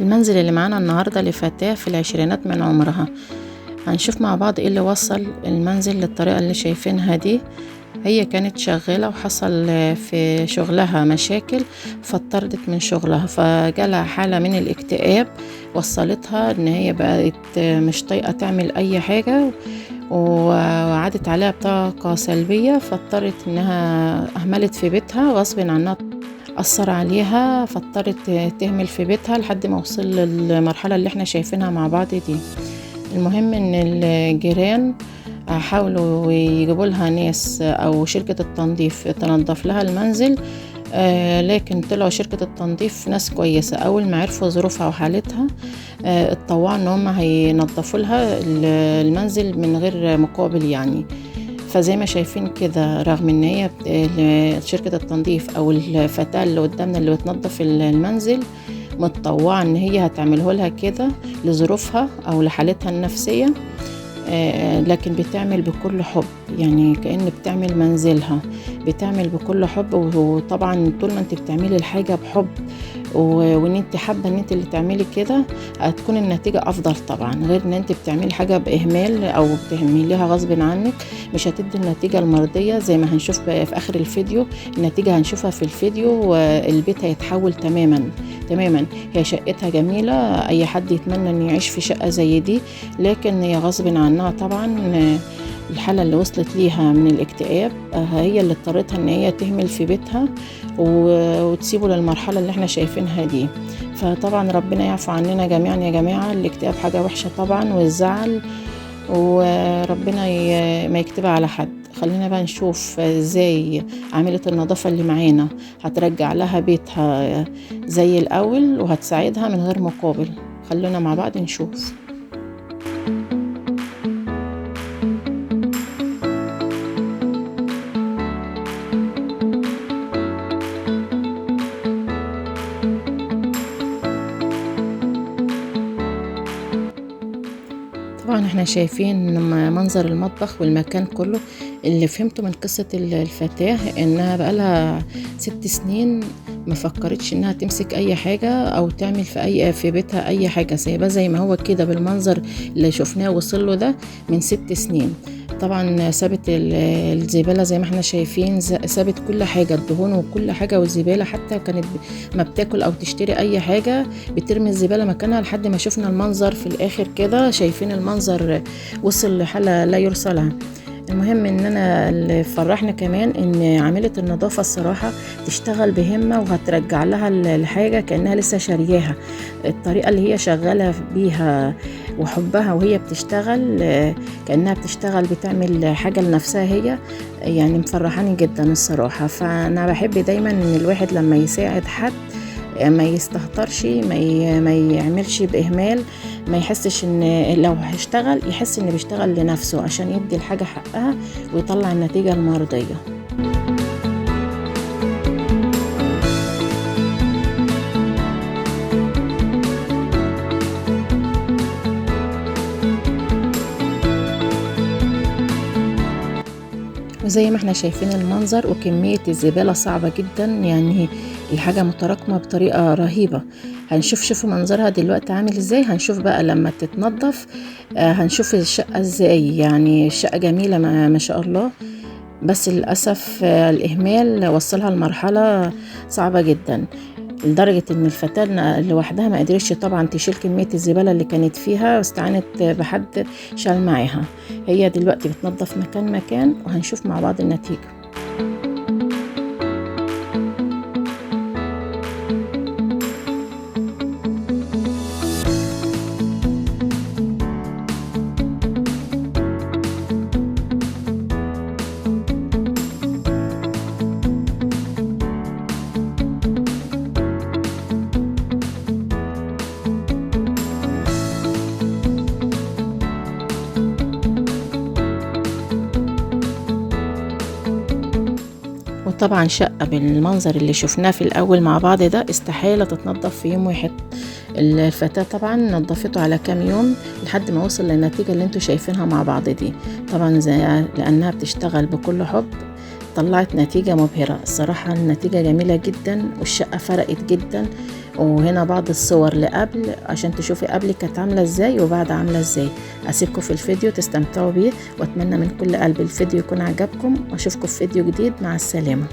المنزل اللي معانا النهاردة لفتاة في العشرينات من عمرها. هنشوف مع بعض ايه اللي وصل المنزل للطريقة اللي شايفينها دي. هي كانت شغالة وحصل في شغلها مشاكل فاضطردت من شغلها، فجالها حالة من الاكتئاب وصلتها ان هي بقت مش طايقة تعمل اي حاجة، وعادت عليها بطاقة سلبية، فاضطرت انها اهملت في بيتها غصب عنها، أثر عليها فاضطرت تهمل في بيتها لحد ما وصل للمرحلة اللي احنا شايفينها مع بعض دي. المهم ان الجيران حاولوا يجيبوا لها ناس او شركة التنظيف تنظف لها المنزل، لكن طلعوا شركة التنظيف ناس كويسة. اول ما عرفوا ظروفها وحالتها اتطوعوا ان هم هينظفوا لها المنزل من غير مقابل يعني. فزي ما شايفين كده، رغم ان هي شركة التنظيف او الفتاة اللي قدامنا اللي بتنظف المنزل متطوعة ان هي هتعمله لها كده لظروفها او لحالتها النفسية، لكن بتعمل بكل حب، يعني كأن بتعمل منزلها، بتعمل بكل حب. وطبعا طول ما انت بتعملي الحاجة بحب وان انت حابة ان انت اللي تعملي كده هتكون النتيجة افضل طبعا، غير ان انت بتعملي حاجة باهمال او بتعمليها غصب عنك مش هتدي النتيجة المرضية. زي ما هنشوف في اخر الفيديو، النتيجة هنشوفها في الفيديو، البيت هيتحول تماما تماما. هي شقتها جميلة، اي حد يتمنى ان يعيش في شقة زي دي، لكن هي غصب عنها طبعا. الحالة اللي وصلت ليها من الاكتئاب هي اللي اضطرتها ان هي تهمل في بيتها وتسيبه للمرحلة اللي احنا شايفينها دي. فطبعا ربنا يعفو عننا جميعا يا جماعة. الاكتئاب حاجة وحشة طبعا، والزعل، وربنا ما يكتبها على حد. خلينا بقى نشوف ازاي عاملة النظافة اللي معانا هترجع لها بيتها زي الاول وهتساعدها من غير مقابل. خلونا مع بعض نشوف. طبعا احنا شايفين منظر المطبخ والمكان كله. اللي فهمته من قصة الفتاة انها بقالها 6 سنين ما فكرتش انها تمسك اي حاجة او تعمل في بيتها اي حاجة، سايباه زي ما هو كده بالمنظر اللي شفناه وصل له ده من 6 سنين. طبعا سابت الزبالة زي ما احنا شايفين، سابت كل حاجة، الدهون وكل حاجة والزبالة، حتى كانت ما بتاكل او تشتري اي حاجة بترمي الزبالة مكانها، لحد ما شفنا المنظر في الاخر كده. شايفين المنظر وصل لحالة لا يرثى لها. المهم ان انا اللي فرحنا كمان ان عاملة النظافة الصراحة تشتغل بهمة وهترجع لها الحاجة كأنها لسه شارياها. الطريقة اللي هي شغالة بيها وحبها وهي بتشتغل كأنها بتشتغل بتعمل حاجة لنفسها هي، يعني مفرحاني جدا الصراحة. فانا بحب دايما ان الواحد لما يساعد حد ما يستهترش، ما يعملش بإهمال، ما يحسش ان لو هيشتغل يحس ان بيشتغل لنفسه عشان يدي الحاجة حقها ويطلع النتيجة المرضية. وزي ما احنا شايفين المنظر وكمية الزبالة صعبة جدا، يعني الحاجة متراكمة بطريقة رهيبة. هنشوف، شوفوا منظرها دلوقتي عامل ازاي، هنشوف بقى لما تتنظف هنشوف الشقة ازاي. يعني الشقة جميلة ما شاء الله، بس للأسف الإهمال وصلها لمرحلة صعبة جدا، لدرجة ان الفتاة لوحدها ما قدرتش طبعا تشيل كمية الزبالة اللي كانت فيها، واستعانت بحد شال معاها. هي دلوقتي بتنظف مكان مكان، وهنشوف مع بعض النتيجة. وطبعا شقة بالمنظر اللي شفناه في الأول مع بعض ده استحالة تتنظف في يوم واحد. الفتاة طبعا نظفته على كام يوم لحد ما وصل للنتيجة اللي انتوا شايفينها مع بعض دي. طبعا زي لأنها بتشتغل بكل حب طلعت نتيجة مبهرة. الصراحة النتيجة جميلة جدا والشقة فرقت جدا. وهنا بعض الصور لقبل عشان تشوفي قبل كانت عاملة ازاي وبعد عاملة ازاي. اسيبكم في الفيديو تستمتعوا بيه، واتمنى من كل قلب الفيديو يكون عجبكم، واشوفكم في فيديو جديد. مع السلامة.